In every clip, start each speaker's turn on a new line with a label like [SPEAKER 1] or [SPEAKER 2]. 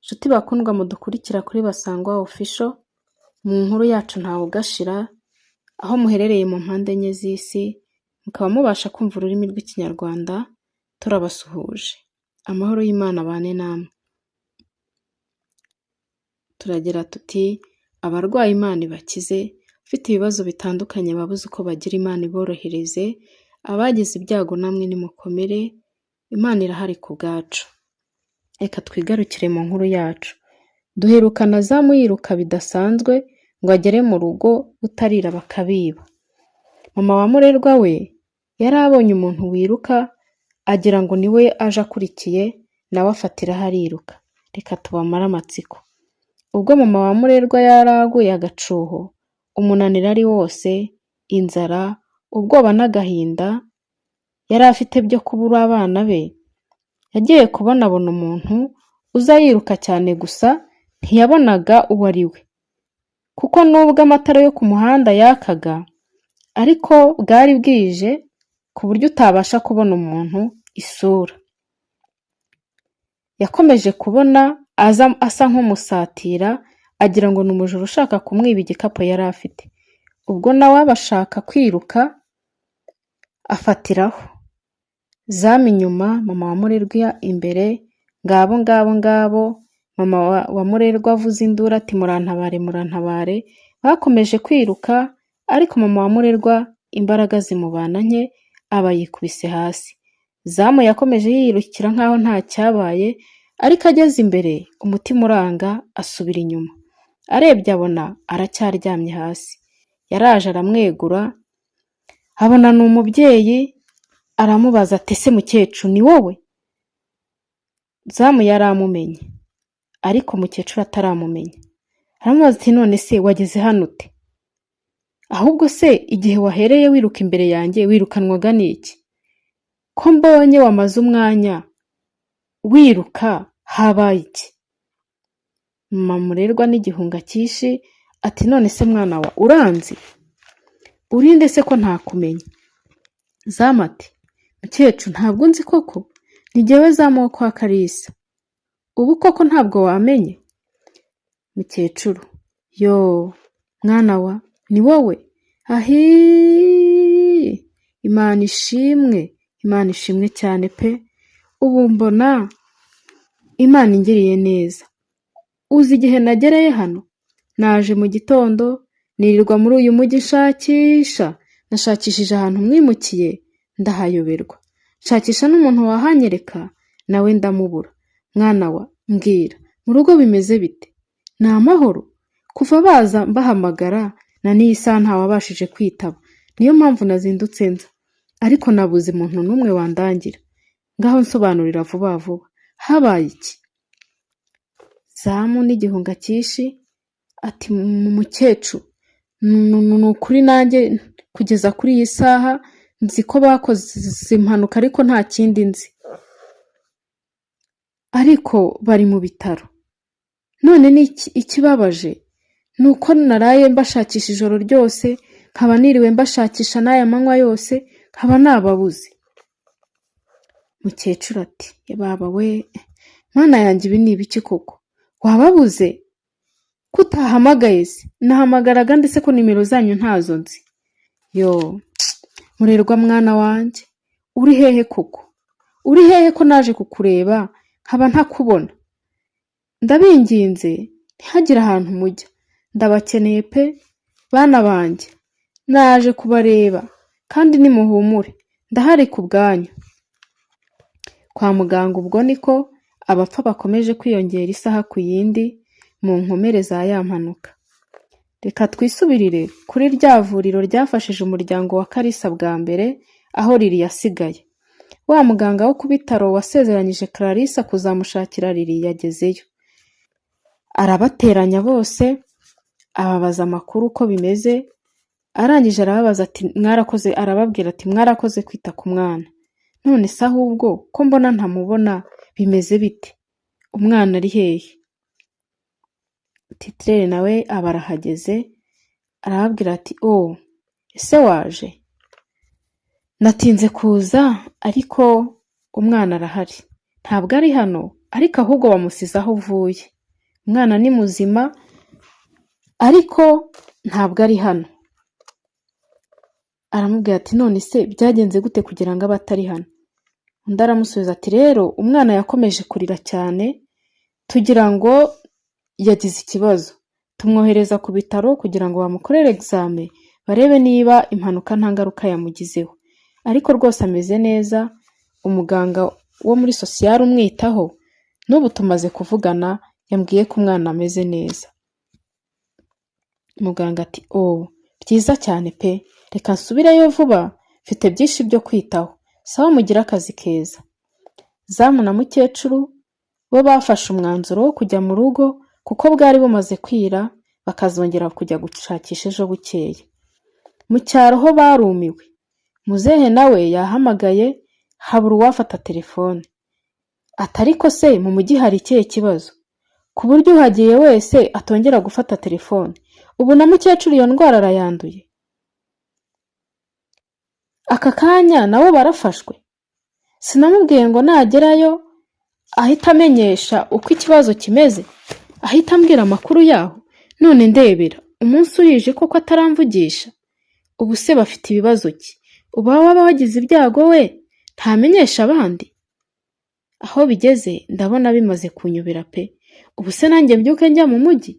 [SPEAKER 1] Nshuti bakundwa mudukurikira kuri Basangwa Official, mu nkuru yacu ntawe ugashira, aho muherereye mu mpande enye z'isi, mukaba mubasha kumva ururimi rw'Ikinyarwanda, turabasuhuje. Amahoro y'Imana abane namwe. Turagira tuti abarwaye Imana ibakize, abafite ibibazo bitandukanye babuze uko bagira Imana iborohereze, abagize ibyago namwe nimukomere, Imana irahari ku bwacu. Reka twigarukire mu nkuru yacu. Duherukana Zamu yiruka bidasanzwe ngo agere mu rugo butarira bakabiba. Mama wa Murerwa we yari abonye umuntu wiruka agira ngo ni we aje akurikiye, nawe afatiraho ariruka. Reka tubamare amatsiko. Ubwo mama wa Murerwa yari aguye agacuho, umunaniro ari wose, inzara, ubwoba n'agahinda yari afite byo kubura abana be, yagiye kubona abona umuntu uza yiruka cyane gusa ntiyabonaga uwo ari we, kuko nubwo amatara yo ku muhanda yakaga ariko bwari bwije ku buryo utabasha kubona umuntu isura. Yakomeje kubona aza asa nk'umusatira agira ngo ni umujura ushaka kumwiba igikapu yari afite, ubwo nawe aba ashaka kwiruka afatiraho. Zamu inyuma, mama wa Murerwa imbere, ngabo ngabo ngabo, mama wa Murerwa avuza induru ati murantabare murantabare, bakomeje kwiruka ariko mama wa Murerwa imbaraga zimubana nke aba yikubise hasi. Zamu yakomeje yiyirukira nkaho nta cyabaye ariko ageze imbere umutima uranga asubira inyuma. Arebye abona aracyaryamye hasi. Yaraje aramwegura, abona ni umubyeyi, aramubaza ati ese mukecuru ni wowe? Zamu yari amumenye ariko mukecuru ataramumenya. Aramubaza ati none se wageze hano ute? Ahubwo se igihe wahereye wiruka imbere yanjye wirukanwaga n'iki? Ko mbonye wamaze umwanya wiruka habaye iki? Mama Murerwa n'igihunga cyinshi ati none se mwana wa uranzi? Urinde se ko ntakumenya? Zamu ati mukecuru ntabwo unzi koko? Ni jyewe Zamu wo kwa Kalisa. Ubu koko ntabwo wamenye? Mukecuru yoo mwana wa ni wowe? Ahii! Imana ishimwe, Imana ishimwe cyane pe! Ubu mbona Imana ingiriye neza. Uzi igihe nagereye hano? Naje mu gitondo nirirwa muri uyu mujyi nshakisha, nashakishije ahantu mwimukiye ndahayoberwa, nshakisha n'umuntu wahanyereka nawe ndamubura. Mwana wa mbwira mu rugo bimeze bite? Ni amahoro? Kuva baza mbahamagara na n'iyi saha ntawabashije kwitaba, niyo mpamvu nazindutse nza, ariko nabuze umuntu n'umwe wandangira. Ngaho nsobanurira vuba vuba, habaye iki? Zamu n'igihunga cyinshi ati mukecuru ni ukuri nanjye kugeza kuri iyi saha nzi ko bakoze impanuka ariko nta kindi nzi, ariko bari mu bitaro. None ikibabaje ni uko naraye mbashakisha ijoro ryose, nkaba niriwe mbashakisha n'aya manywa yose, nkaba nababuze. Mukecuru ati baba we Mana yanjye ibi ni ibiki koko? Wababuze? Ko utahamagaye se? Nahamagaraga ndetse ko nimero zanyu ntazo nzi. Yoo Murerwa mwana wanjye uri hehe koko? Uri hehe ko naje kukureba nkaba ntakubona? Ndabinginze ntihagire ahantu mujya, ndabakeneye pe bana banjye, naje kubareba kandi nimuhumure ndahari ku bwanyu. Kwa muganga ubwo niko abapfa bakomeje kwiyongera isaha ku yindi mu nkomere za ya mpanuka. Reka twisubirire kuri rya vuriro ryafashije umuryango wa Kalisa bwa mbere aho Lili yasigaye. Wa muganga wo ku bitaro wasezeranyije Clarisse kuzamushakira Lili yagezeyo. Arabateranya bose, ababaza amakuru uko bimeze, arangije arababaza ati mwarakoze, arababwira ati mwarakoze kwita ku mwana. None se ahubwo ko mbona ntamubona bimeze bite? Umwana ari hehe? Titirere nawe aba arahageze, arababwira ati oh ese waje? Natinze kuza ariko umwana arahari. Ntabwo ari hano ariko ahubwo bamusize aho uvuye. Umwana ni muzima ariko ntabwo ari hano. Aramubwira ati none se byagenze gute kugira ngo abe atari hano? Undi aramusubiza ati rero umwana yakomeje kurira cyane tugira ngo yagize ikibazo, tumwohereza ku bitaro kugira ngo bamukorere examen barebe niba impanuka nta ngaruka yamugizeho, ariko rwose ameze neza, umuganga wo muri social umwitaho n'ubu tumaze kuvugana yambwiye ko umwana ameze neza. Muganga ati oh, byiza cyane pe, reka nsubireyo vuba mfite byinshi byo kwitaho, sawa mugire akazi keza. Zamu na mukecuru bo bafashe umwanzuro wo kujya mu rugo kuko bwari bumaze kwira, bakazongera kujya gushakisha ejo bukeye. Mu cyaro ho barumiwe, muzehe nawe yahamagaye habura uwafata telefone. Ati ariko se mu mujyi hari ikihe kibazo ku buryo uhagiye wese atongera gufata telefone? Ubu na mukecuru iyo ndwara arayanduye? Aka kanya nabo barafashwe? Sinamubwiye ngo nagerayo ahite amenyesha uko ikibazo kimeze, ahita ambwira amakuru yaho? None ndebera umunsi urije koko ataramvugisha? Ubu se bafite ibibazo ki? Ubu waba wagize ibyago we ntamenyesha abandi? Aho bigeze ndabona bimaze kunyobera pe! Ubu se nanjye mbyuke njya mu mujyi?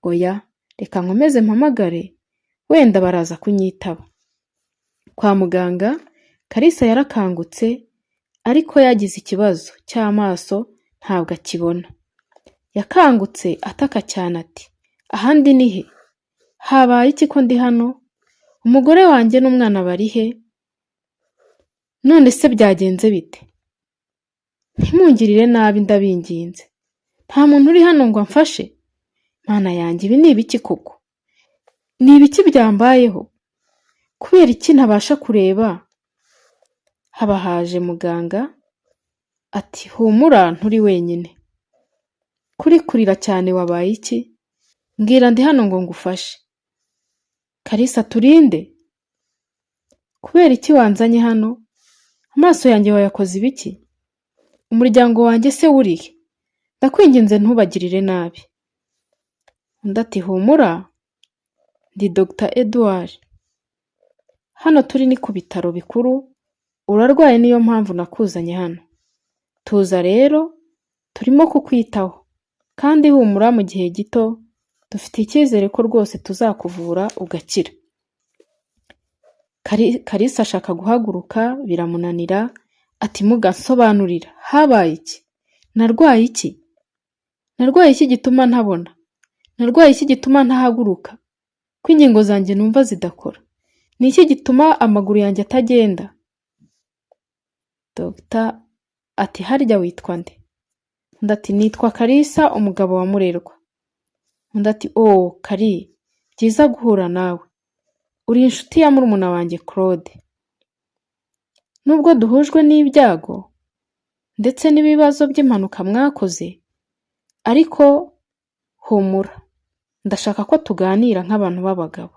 [SPEAKER 1] Oya, reka nkomeze mpamagare wenda baraza kunyitaba. Kwa muganga Kalisa yarakangutse ariko yagize ikibazo cy'amaso ntabwo akibona. Yakangutse ataka cyane ati ahandi ni he? Habaye iki ko ndi hano? Umugore wanjye n'umwana bari he? None se byagenze bite? Ntimungirire nabi ndabinginze. Nta muntu uri hano ngo amfashe? Mana yanjye, ibi ni ibiki koko? Ni ibiki byambayeho? Kubera iki ntabasha kureba? Haba haje muganga ati humura nturi wenyine. Kuri kurira cyane wabaye iki? Mbwira ndi hano ngo ngufashe. Kalisa turinde? Kubera iki wanzanye hano? Amaso yanjye wayakoze ibiki? Umuryango wanjye se urihe? Ndakwinginze ntubagirire nabi. Undi ati humura ndi Dr Edouard. Hano turi ni ku bitaro bikuru, urarwaye niyo mpamvu nakuzanye hano. Tuza rero turimo kukwitaho kandi humura mu gihe gito dufite icyizere ko rwose tuzakuvura ugakira. Kalisa ashaka guhaguruka biramunanira, ati muga nsobanurira habaye iki? Narwaye iki? Narwaye iki gituma ntabona? Narwaye iki gituma ntahaguruka? Ko ingingo zanjye numva zidakora? Ni iki gituma amaguru yanjye atagenda? Dogita ati harya witwa nde? Undi ati nitwa Kalisa umugabo wa Murerwa. Undi ati oh Kari, byiza guhura nawe. Uri inshuti ya murumuna wanjye Claude. Nubwo duhujwe n'ibyago ndetse n'ibibazo by'impanuka mwakoze, ariko humura ndashaka ko tuganira nk'abantu b'abagabo.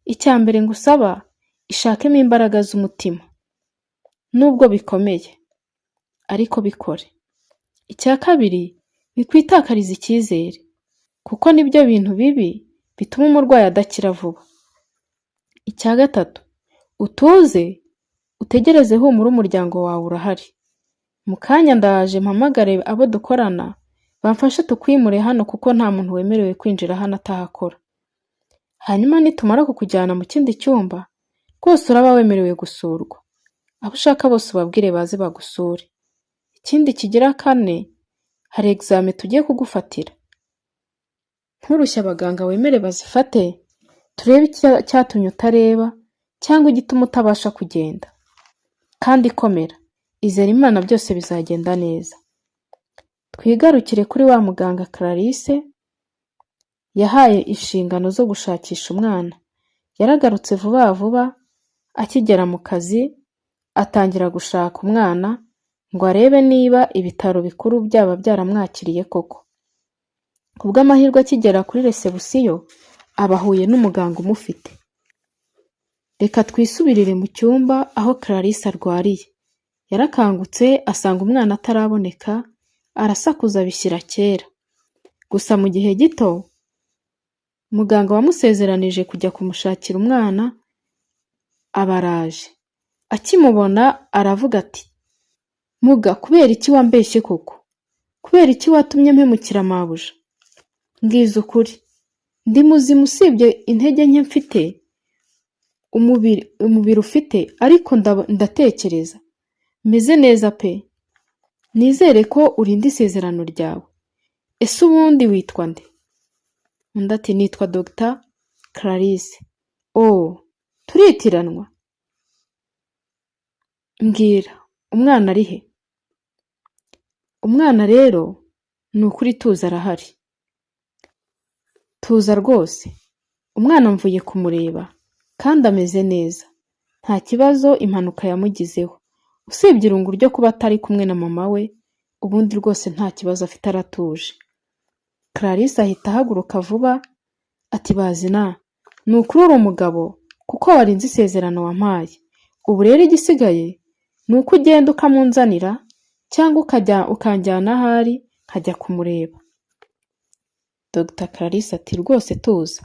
[SPEAKER 1] Icya mbere ngusaba, ishakemo imbaraga z'umutima. Nubwo bikomeye ariko bikore. Icya kabiri, wikwitakariza icyizere kuko nibyo bintu bibi bituma umurwayi adakira vuba. Icya gatatu, utuze utegereze humura umuryango wawe urahari. Mu kanya ndaje mpamagare abo dukorana bamfashe tukwimure hano kuko nta muntu wemerewe kwinjira hano atahakora. Hanyuma nitumara kukujyana mu kindi cyumba, rwose uraba wemerewe gusurwa. Abo ushaka bose ubabwire baze bagusure. Ikindi kigira kane, hari examen tugiye kugufatira. Nturushye abaganga wemere bazifate, turebe icyatumye utareba cyangwa igituma utabasha kugenda. Kandi komera, izere Imana byose bizagenda neza. Twigarukire kuri wa muganga Clarisse yahaye inshingano zo gushakisha umwana. Yaragarutse vuba vuba, akigera mu kazi atangira gushaka umwana ngo arebe niba ibitaro bikuru byaba byaramwakiriye koko. Ku bw'amahirwe akigera kuri réception aba ahuye n'umuganga umufite. Reka twisubirire mu cyumba aho Clarisse arwariye. Yarakangutse asanga umwana ataraboneka, arasakuza bishyira kera. Gusa mu gihe gito, muganga wamusezeranije kujya kumushakira umwana aba araje. Akimubona aravuga ati "Muga, kubera iki wambeshye koko? Kubera iki watumye mpemukira mabuja? Mbwiza ukuri, ndi muzima usibye intege nke mfite, umubiri ufite, ariko ndatekereza. Meze neza pe! Nizere ko urinda isezerano ryawe. Ese ubundi witwa nde?" Undi ati "Nitwa Dr Clarisse." "Oh, turitiranwa? Mbwira, umwana ari he?" "Umwana rero ni ukuri tuza arahari. Tuza rwose. Umwana mvuye kumureba kandi ameze neza. Nta kibazo impanuka yamugizeho. Usibye irungu ryo kuba atari kumwe na mama we, ubundi rwose nta kibazo afite, aratuje." Clarisse ahita ahaguruka vuba ati "Bazina, ni ukuri uri umugabo kuko warinze isezerano wampaye. Ubu rero igisigaye ni uko ugenda ukamunzanira cyangwa ukajya ukanjyana aho ari nkajya kumureba." Dr Clarisse ati "Rwose tuza,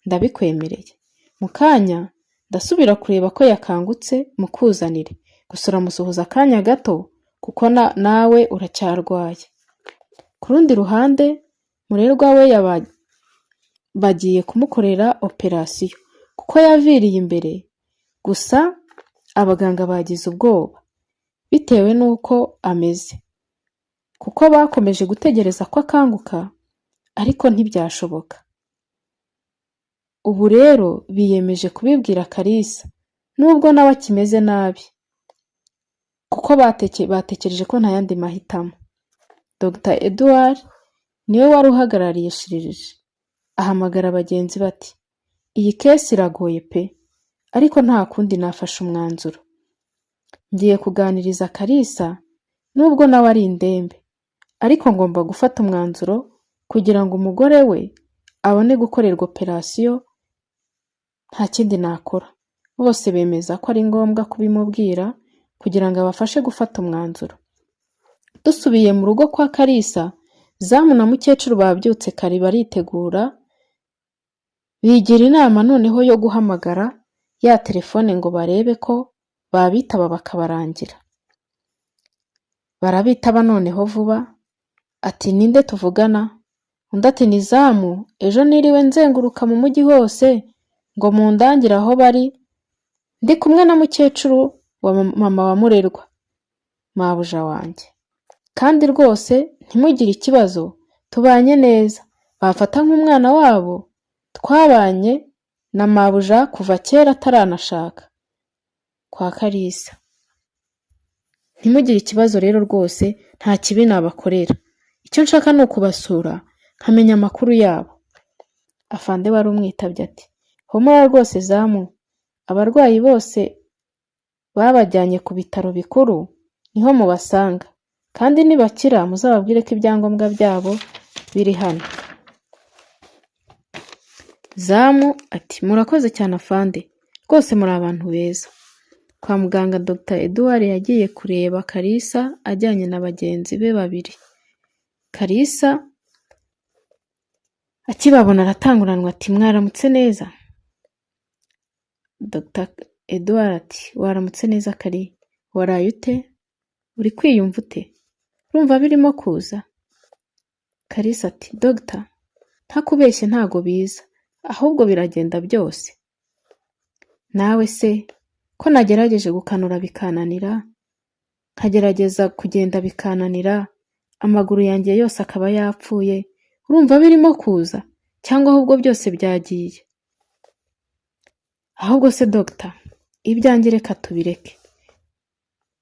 [SPEAKER 1] ndabikwemereye. Mu kanya ndasubira kureba ko yakangutse mukuzanire. Gusa uramusuhuza akanya gato kuko nawe uracyarwaye." Ku rundi ruhande, Murerwa we bagiye kumukorera operasiyo kuko yaviriye imbere, gusa abaganga bagize ubwoba bitewe n'uko ameze, kuko bakomeje gutegereza ko akanguka ariko ntibyashoboka. Ubu rero biyemeje kubibwira Kalisa nubwo nawe akimeze nabi, kuko batekereje ko nta yandi mahitamo. Dr Edouard niwe wari uhagarariye chirurgie, ahamagara bagenzi be ati "Iyi case iragoye pe, ariko nta kundi, nafashe umwanzuro. Ngiye kuganiriza Kalisa nubwo nawe ari indembe, ariko ngomba gufata umwanzuro kugira ngo umugore we abone gukorerwa operasiyo, nta kindi nakora." Bose bemeza ko ari ngombwa kubimubwira kugira ngo abafashe gufata umwanzuro. Dusubiye mu rugo kwa Kalisa, Zamu na mukecuru babyutse kare baritegura, bigira inama noneho yo guhamagara ya telefone ngo barebe ko babitaba bakabarangira. Barabitaba noneho vuba, ati "Ninde tuvugana?" Undi ati "Ni Zamu, ejo niriwe nzenguruka mu mujyi hose ngo mundangire aho bari, ndi kumwe na mukecuru wa mama wa Murerwa, mabuja wanjye. Kandi rwose ntimugire ikibazo, tubanye neza, bamfata nk'umwana wabo, twabanye na mabuja kuva kera ataranashaka kwa Kalisa. Ntimugire ikibazo rero rwose, nta kibi nabakorera. Icyo nshaka ni ukubasura nkamenya amakuru yabo." Afande wari umwitabye ati "Humura rwose Zamu, abarwayi bose babajyanye ku bitaro bikuru, niho mubasanga, kandi nibakira muzababwire ko ibyangombwa byabo biri hano." Zamu ati "Murakoze cyane afande, rwose muri abantu beza." Kwa muganga, Dr Edouard yagiye kureba Kalisa ajyanye na bagenzi be babiri. Kalisa akibabona aratanguranwa ati "Mwaramutse neza?" Dr Edouard ati "Waramutse neza Kari, waraye ute? Uri kwiyumva ute? Urumva birimo kuza?" Kalisa ati "Dogita, ntakubeshye ntago biza, ahubwo biragenda byose. Nawe se ko nagerageje gukanura bikananira, nkagerageza kugenda bikananira, amaguru yanjye yose akaba yapfuye, urumva birimo kuza cyangwa ahubwo byose byagiye? Ahubwo se dogita, ibyanjye reka tubireke.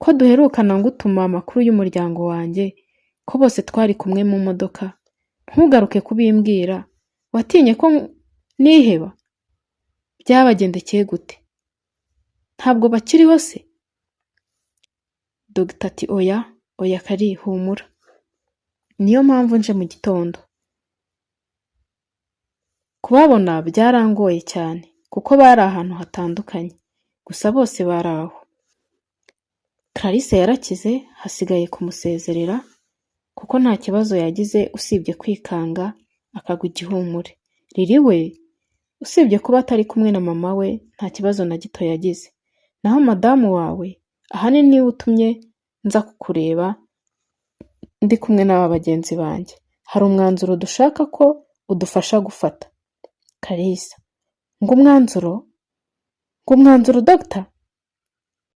[SPEAKER 1] Ko duherukana ngutuma amakuru y'umuryango wanjye, ko bose twari kumwe mu modoka, ntugaruke kubimbwira, watinye ko niheba? Byabagendekeye gute? Ntabwo bakiriho se?" Dogita ati "Oya, oya Kari, humura. Niyo mpamvu nje mu gitondo. Kubabona byarangoye cyane kuko bari ahantu hatandukanye, gusa bose bari aho. Clarisse yarakize, hasigaye kumusezerera kuko nta kibazo yagize usibye kwikanga." akagwa igihumure. Lili we usibye kuba atari kumwe na mama we, nta kibazo na gito yagize. Naho madamu wawe ahanini niwe utumye nza kukureba ndi kumwe n'aba bagenzi banjye. Hari umwanzuro dushaka ko udufasha gufata. Kalisa: Ngo umwanzuro? Ngo umwanzuro, dogita?